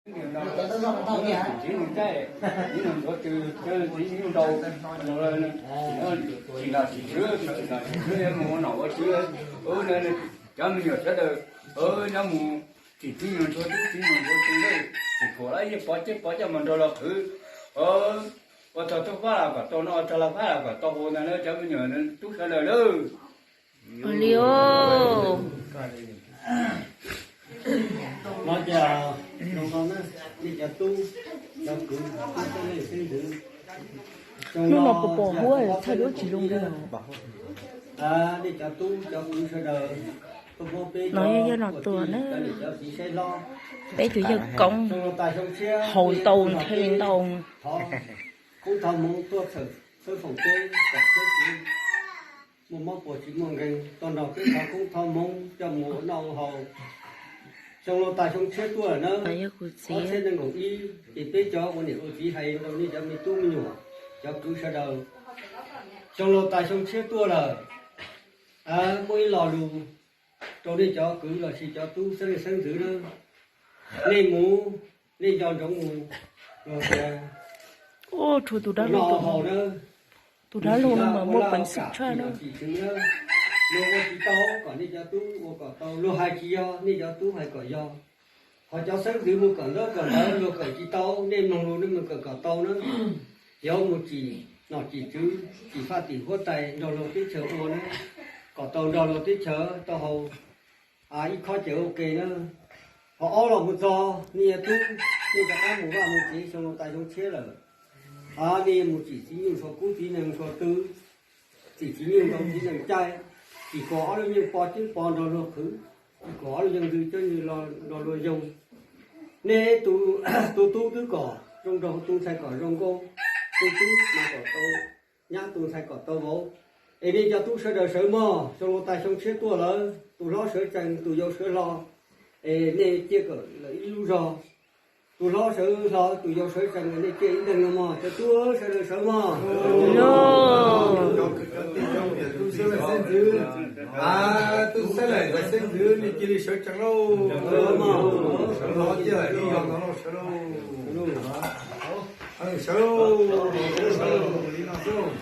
Tsis ntshai, ib no nthuav tw, tsis nyuj nrau, tsis los tsis swb, tsis los tsis swb, mus ua nom ua tswv, cov me nyuam sawv daws, nyob mus tsis tib nyuag ntshua tub tib nyuag ntshua tw, tsis khuam los yeej pov ceg pov coj mus nrog luag qhwv. Ua tau tub fab los kom tau noj, ua tau lag fab los kom tau haus ntag na cov me nyuam tub sawv daws na. Li os. No ces zoo no na, nej cov tub, cov kwv, tub xeeb leej xeeb ntxwv, hnub no puas pom huab thaij duab tsis zoo li os. Nej cov tub cov kwv sawv daws, tuaj muab peb no cov yog no ua tuag tij, na, cov niam cov txiv saib hlob, peb tus yawg koob zoo no tas xyoo tshiab haus ntau ntshe li ntau. Thov koob thov hmoov tuaj txhawb foom peb kom peb tsis muaj mob puas tsis muaj nkeeg, tau nrog peb thov koob thov hmoov coj mus ua noj ua haus. Xyoo no tas xyoo tshiab tuaj lawm na, ob txhiab nees nkaum ib, ces peb cov ua niam ua txiv hais rau nej cov me tub me nyuam, cov kwv sawv daws, xyoo no tas xyoo tshiab tuaj lawm, muaj ib lo lus rau nej cov kwv los sis cov tub xeeb leej xeeb ntxwv na, nej mus, nej nco ntsoov mus, los tias, rhuav tus dab laug noj haus na, tus dab laug no mas muaj peev xwm tshaj na. Luag ua tsis tau kom nej cov tub ua kom tau, luag hais tsis yog nej cov tub hais kom yog. Ho cov xeeb ntxwv mus kawm ntaub kawm ntawv luag kawm tsis tau, nej mloog lus nej mus kawm kom tau na. Yuav mus tsim nom tsim tswv, tsim faj tim huab tais nrog luag teb chaws ua na, kom tau nrog luag teb chaws tau haus ib khob ces ua ke na. Ho ob los mus txog nej cov tub, nej rov qab mus vaj mus tsev, xyoo no tas xyoo tshiab lawm, nej mus tsim txiv nyuj ntxhua kub txiv nees ntxhua tw, tsim txiv nyuj ntxhua txiv nees caij, tsis kom ob lub nyuj pov ceeb pov nrog luag qhwv, tsis kom ob lub nyuj ntxhua coob nrog luag yoo. Nej tus tub twb kom zoo nraug, tus ntxhais kom zoo nkauj, tus tub mas kom tau nyab, tus ntxhais kom tau vauv. Es nej cov tub sawv daws sawv mog, xyoo no tas xyoo tshiab tuaj lawm, tus hlob sawv tsees tus yau sawv hlo, es nej ciaj kom lawv ib lub zog. Tus hlob sawv hlo tus yau sawv tsees, nej ciaj ib leeg no mog, cov tub sawv daws sawv mog. Tub xeeb leej xeeb ntxwv, tub xeeb leej xeeb ntxwv nej cia li sawv tsees lauj. Sawv hlo ciaj lawm ib zog no lauj, sawv lauj. Sawv lauj, sawv lauj, li no xwb lauj.